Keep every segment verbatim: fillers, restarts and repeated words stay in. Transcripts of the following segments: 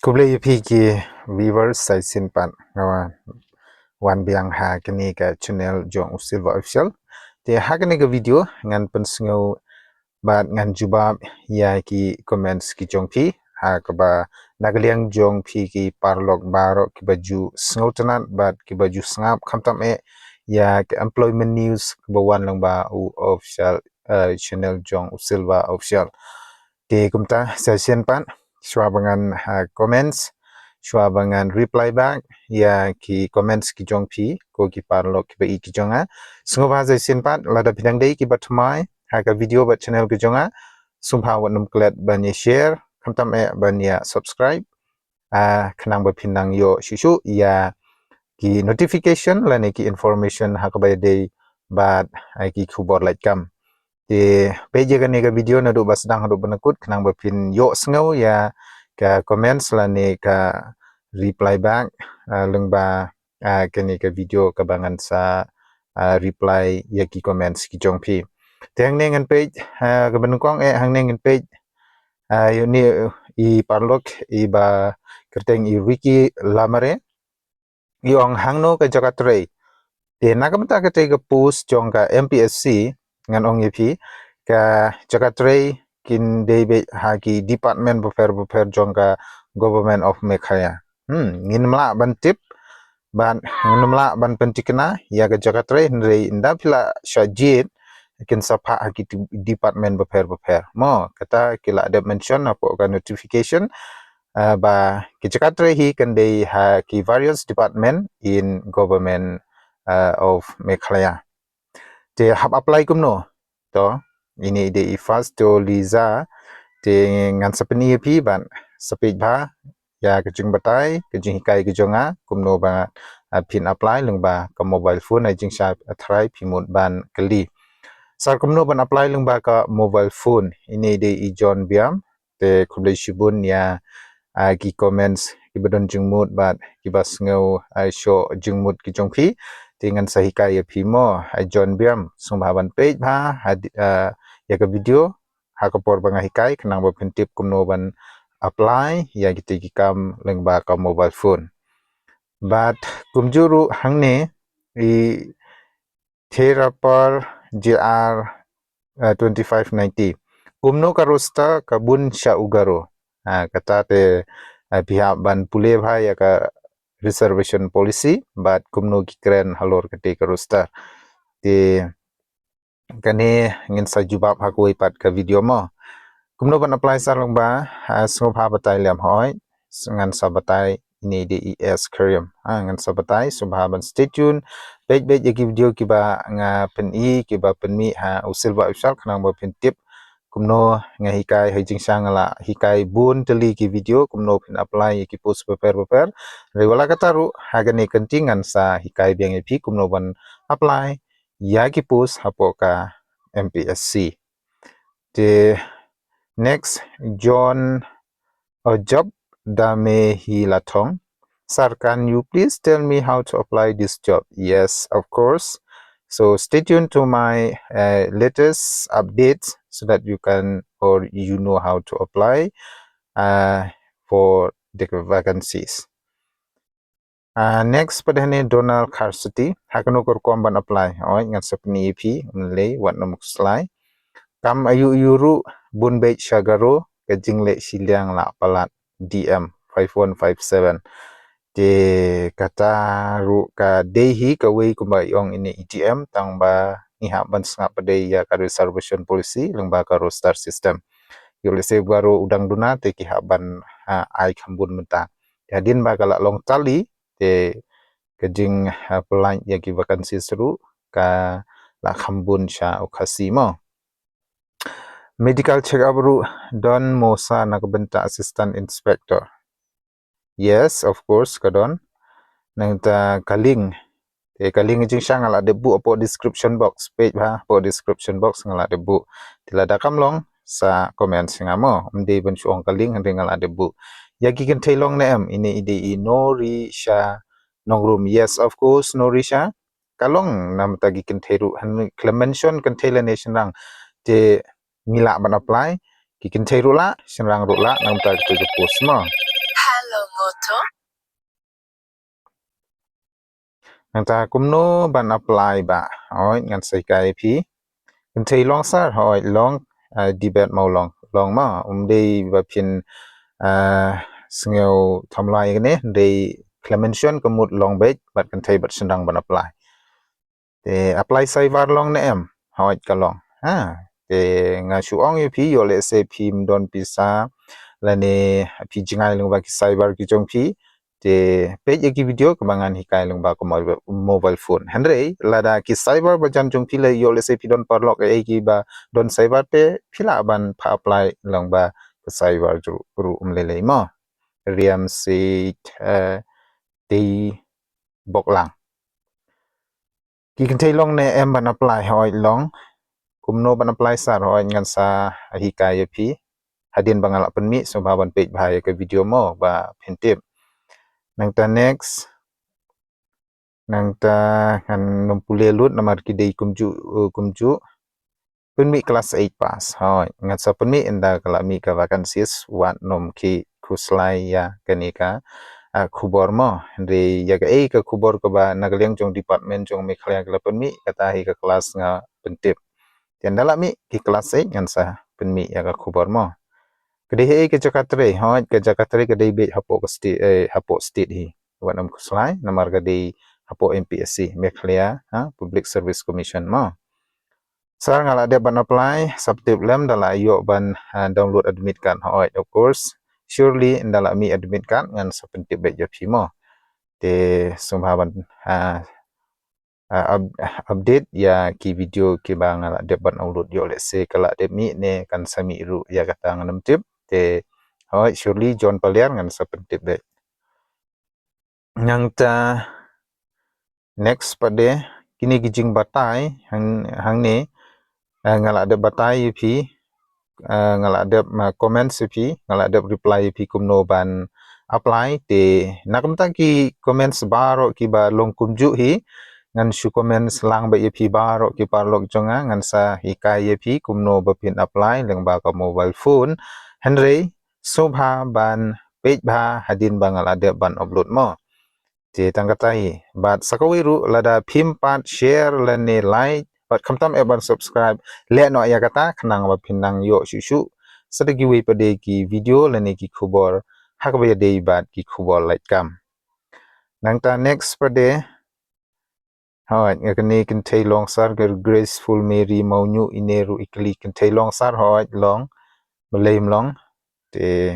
Khublei ïa phi ki viewers, sa shisien pat nga wan biang ha kane ka channel jong u Silva Official. Te ha kane ka video ngan pynsngew bad ngan jubab ïa ki comments ki jong phi, ha kaba na ka liang jong phi ki paralok baroh kiba ju sngewtynnat bad kiba ju sngap, khamtam eh ïa ka employment news kaba wan lyngba u official, eh, channel jong u Silva Official. Te kumta sa shisien pat, shuwa ba ngan, ha, comments, shuwa ba ngan reply back ïa ki comments ki jong phi, ko ki paralok kiba ïeit ki jong nga, sngewbha sa shisien pat, lada phi dang dei kiba thymmai ha ka video bad channel ka jong nga, sngewbha wat nym klet ban ïa share, khamtam eh ban ïa subscribe, ah, khnang ba phin nang ïoh shuh shuh ïa ki notification lane ki information ha kaba ïadei bad, ah, ki khubor laitkam. Te peit ïa kane ka video naduh ba sdang haduh ba nyngkut, khnang ba phin ïohsngew ïa ka comments lane ka reply back, ah, lyngba, ah, kane ka video kaba ngan sa, ah, reply ïa ki comments ki jong phi. Te hangne ngan peit, ah, kaba nyngkong eh, hangne ngan peit, ah, ïa une i paralok iba kyrteng i Ricky Lamare. I ong hangno ka jaka trei. Te na ka bynta katei ka post jong ka M P S C, ngan ong ïa phi, ka jaka trei kin dei beit ha ki department bapher bapher jong ka Government of Meghalaya. Hmm, ngim lah ban tip, ban, ngim lah ban pynthikna ïa ka jaka trei, hynrei ynda phi la shah jied, kin sa phah ha ki department bapher bapher. Mo, kata ki la dep mention hapoh ka notification, ah, ba ki jaka trei hi kan dei ha ki various department in Government, ah, of Meghalaya. Te hap apply kumno? To, ine i dei i first, to Liza, te ngan sa pyni ïa phi bad sa peit bha ïa ka jingbatai, ka jinghikai ka jong nga, kumno ba, ah, phin apply lyngba ka mobile phone, ha i jingshai tharai phi mut ban kylli. Sa kumno ban apply lyngba ka mobile phone, ine i dei i John Biam, te khublei shibun ïa, ah, ki comments kiba don jingmut bad kiba sngew, ah, shoh jingmut ki jong phi. Te ngan sa hikai ïa phi mo, ah, John Biam, sngewbha ban peit bha, ha di-, ah, ïa ka video, ha ka por ba nga hikai, khnang ba phin tip kumno ban apply ïa kitei ki kam lyngba ka mobile phone. Bad kumjuh ruh hangne i Therapar J R, eh, twenty-five ninety. Kumno ka roster ka bun sha u Garo. Ah, kata te, eh, phi hap ban pule bha ïa ka reservation policy bad kumno ki kren halor katei ka roster. Te kane ngin sa jubab ha kawei pat ka video mo. Kumno ban apply sa lyngba, ah, sngewbha batai lem hoi. Ngan sa batai ine i dei i S Karim. Ah, ngan sa batai, sngewbha ban stay tune. Peit beit ïa ki video kiba nga pyni, kiba pynmih ha u Silva Official, khnang ba phin tip kumno nga hikai, ha i jingshai nga la hikai bun tylli ki video kumno phin apply ïa ki post bapher bapher. Hynrei wat la katta ruh, ha kane ka kynti ngan sa hikai biang ïa phi kumno ban apply ïa ki post hapoh ka M P S C. Te next, John, oh, Job Dame Hi Lathong. Sir, can you please tell me how to apply this job? Yes, of course. So stay tuned to my, uh, latest updates so that you can, or you know how to apply, uh, for the vacancies. Ah, next pat hangne Donald Kharsuti, ha kano ka rukom ban apply? Oi, ngan sa pyni ïa phi, ym lei, wat nym khuslai. Kam aïu aïu ruh, bun beit sha Garo, ka jingleh shiliang la palat, D M five one five seven. Te kata ruh ka dei hi kawei kumba i ong ine i D M, tang ba ngi hap ban sngap pat dei ïa ka reservation policy lyngba ka roster system. Ïoh lehse u Garo u dang duna te ki hap ban, ah, ai kham bun mynta. Hadien ba ka la long tally, te ka jing, ah, pyllait ïa ki vacancies ruh ka la kham bun sha u Khasi mo. Medical check up ruh don mo sir na ka bynta assistant inspector? Yes, of course, ka don. Nangta ka link. Te ka link jingshai nga la dep buh hapoh description box. Peit bha hapoh description box nga la dep buh. Te lada kam long, sa comment sha nga mo. Ym dei ban shu ong ka link hynrei nga la dep buh. Ïa ki kynthei long ne em, ine i dei i Norisha Nongrum. Yes, of course, Norisha. Ka long na bynta ki kynthei ruh, hynrei khlem mention kynthei lane shynrang. Te ngi lah ban apply, ki kynthei ruh lah, shynrang ruh lah, na bynta kito ki post mo. Hello, Nangta kumno ban apply ba? Hoi, ngan sa hikai ïa phi. Kynthei long sir, hoi, long, ah, debate mo long, long ma, um dei ba phin, ah, sngew thamlai kane, dei khlem mention ka mut long beit, bad kynthei bad shynrang ban apply. Te apply cyber long ne em, hoi ka long. Ha, te nga shu ong ïa phi, ïoh lehse phim don pisa, lane phi jngai lyngba ki cyber ki jong phi, te peit ïa ki video kaba ngan hikai lyngba ka mo-, mobile phone. Hynrei lada ki cyber ba jan jong phi la ïoh lehse phi don paralok ei ei kiba don cyber te phi lah ban pha apply lyngba ka cyber ruh, ruh um lei lei mo. Riam sit, eh, dei bok lang. Ki kynthei long ne em ban apply, hoi long. Kumno ban apply sir, hoi ngan sa hikai ïa phi. Hadien ba nga la pynmih sngewbha ban peit bha ïa ka video mo ba phin tip. Nangta next. Nangta ngan nym pule lut namar ki dei kumjuh, uh, kumjuh. Pynmih class eight pass. Hoi, ngan sa pynmih ynda ka la mih ka vacancies, wat nym khih khuslai ïa kane ka, ah, khubor mo. Hynrei ïa kaei ka khubor kaba na ka liang jong department jong Meghalaya ka la pynmih, kata hi ka class nga pyntip. Te ynda la mih ki class eight ngan sa pynmih ïa ka khubor mo. Ka dei hi ka jaka trei, hoi, ka jaka trei ka dei beit hapoh ka state, eh, hapoh state hi. Wat nym khuslai, namar ka dei hapoh M P S C, Meghalaya, ha, Public Service Commission mo. Sir nga la dep ban apply, sa pyntip lem, da la ïoh ban, ah, download admit card, hoi, of course. Surely ynda la mih admit card ngan sa pyntip beit ïa phi mo. Te sngewbha ban, ah, ah, up-, update ïa ki video kiba nga la dep ban upload, ïoh lehse ka la dep mih ne kan sa mih ruh ïa kata ngan nym tip. Te hoi, surely John Paliar ngan sa pyntip beit. Nangta next pat de kine ki jingbatai hang, hangne, eh, nga la dep batai ïa phi, eh, nga la dep, eh, comments ïa phi, nga la dep reply ïa phi kumno ban apply. Te na ka bynta ki comments baroh kiba long kumjuh hi, ngan shu comments lang beit ïa phi baroh ki paralok jong nga, ngan sa hikai ïa phi kumno ba phin apply lyngba ka mobile phone. Hynrei sngewbha ban peit bha hadien ba nga la dep ban upload mo. Te tang kata hi. Bad sa kawei ruh lada phim pat share lane like, bad khamtam eh ban subscribe, leh noh ïa kata khnang ba phin nang ïoh shuh shuh sa da kiwei pat de ki video lane ki khubor ha kaba ïadei bad ki khubor lait kam. Nangta next pat de, hoi, nga kane kynthei long sir, ka Graceful Mary Mawñiuh, ine ruh i kylli kynthei long sir, hoi long, balei ym long. Te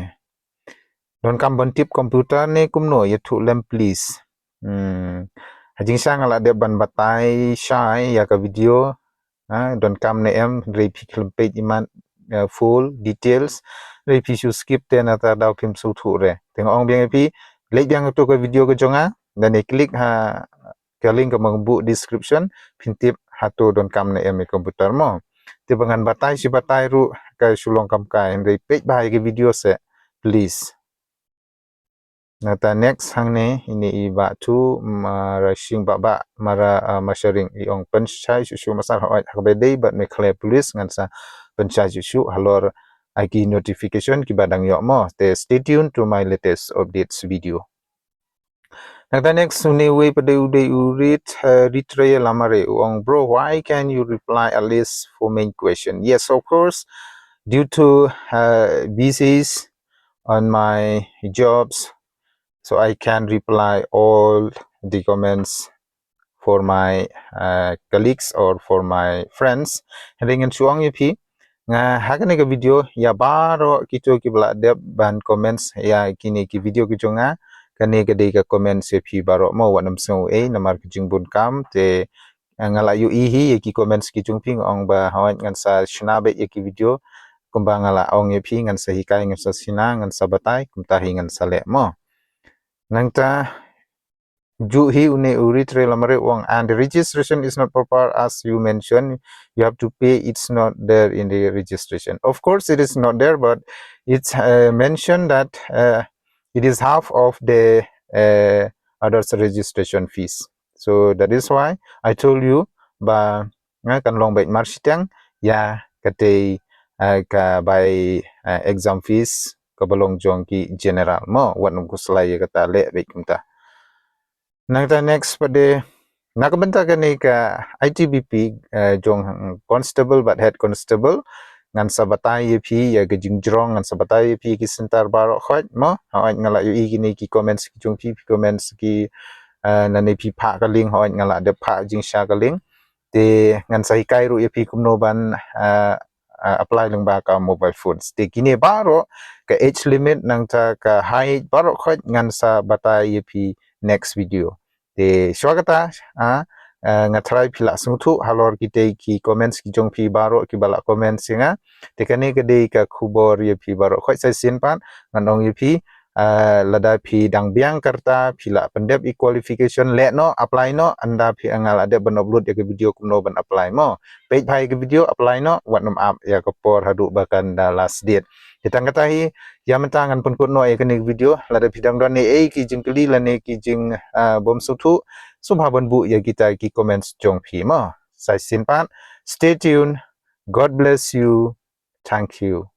donkam ban tip computer ne kumno, ïathuh lem please. Hmm. Ha jingshisha nga la dep ban batai shai ïa ka video. Ha, donkam ne em, hynrei phi khlem peit imat, eh, full details. Hynrei phi shu skip te nangta daw phim sngewthuh re. Te nga ong biang ïa phi, leit biang ha tu ka video ka jong nga, lane click ha ka link kaba nga buh description, phin tip hato donkam ne em ïa computer mo. Te ba ngan batai shi batai ruh ka shu long kam kai, hynrei peit bha ïa ki video seh, please. Nangta next hangne, ine i Bah Thu, Marashing Bah Bah, Mara, ah, Masharing, i ong pynshai shuh shuh ma sir, hoi, ha kaba ïadei bad Meghalaya Police ngan sa pynshai shuh shuh halor, ah, ki notification kiba dang ïoh mo. Te stay tuned to my latest updates video. Nangta next, une uwei pat de u dei u Rit, eh, Ritreya Lamare, u ong, "Bro, why can you reply at least four main question?" Yes, of course, due to, uh, busies on my jobs, so I can reply all the comments for my, uh, colleagues or for my friends. Hynrei ngan shu ong ïa phi, nga ha kane ka video ïa baroh kito kiba la dep ban comments ïa kine ki video ki jong nga, kane ka dei ka comments ïa phi baroh mo, wat nym sngew ei namar ka jingbun kam. Te, eh, nga la ïohi hi ïa ki comments ki jong phi, nga ong ba hoi ngan sa shna beit ïa ki video, kumba nga la ong ïa phi ngan sa hikai, ngan sa shna, ngan sa batai, kumta hi ngan sa leh mo. Nangta juh hi une u Ritreya Lamare u ong, "And the registration is not proper as you mentioned. You have to pay. It's not there in the registration." Of course, it is not there, but it's, uh, mentioned that, uh, it is half of the, uh, others registration fees. So that is why I told you ba, eh, kan long beit marshitiang ïa katei, eh, ka bai, eh, exam fees kaba long jong ki general mo, wat nym khuslai ïa kata, leh beit kumta. Nangta next pat de, Na ka bynta kane ka I T B P, eh, jong constable bad head constable, ngan sa batai ïa phi ïa ka jingjrong, ngan sa batai ïa phi ki center baroh khoit mo. Hooid, nga la ïohi kine ki comments ki jong phi, phi comments ki, eh, nangne phi phah ka link, hooid, nga la dep phah jingshisha ka link. Te ngan sa hikai ruh ïa phi kumno ban, eh, eh, apply lyngba ka mobile phones. Te kine baroh, ka age limit nangta ka height baroh khoit ngan sa batai ïa phi next video. Te shuwa kata, ah, eh, nga tharai phi la sngewthuh halor kitei ki comments ki jong phi baroh kiba la comments ïa nga. Te kane ka dei ka khubor ïa phi baroh khoit. Sa shisien pat ngan ong ïa phi, eh, lada phi dang biang ka rta, phi la pyndep ïa qualification, leh noh, apply noh. Ynda phi, nga la dep ban upload ïa ka video kumno ban apply mo. Peit bha ïa ka video, apply noh, wat nym ap ïa ka por haduh ba kan da last date. Te tang kata hi, ïa mynta ngan pynkut noh ïa kane ka video. Lada phi dang don ei ei ki jingkylli lane ki jing, ah, bym sngewthuh, sngewbha ban buh ïa kita ki comments jong phi mo. Sa shisien pat, stay tuned. God bless you. Thank you.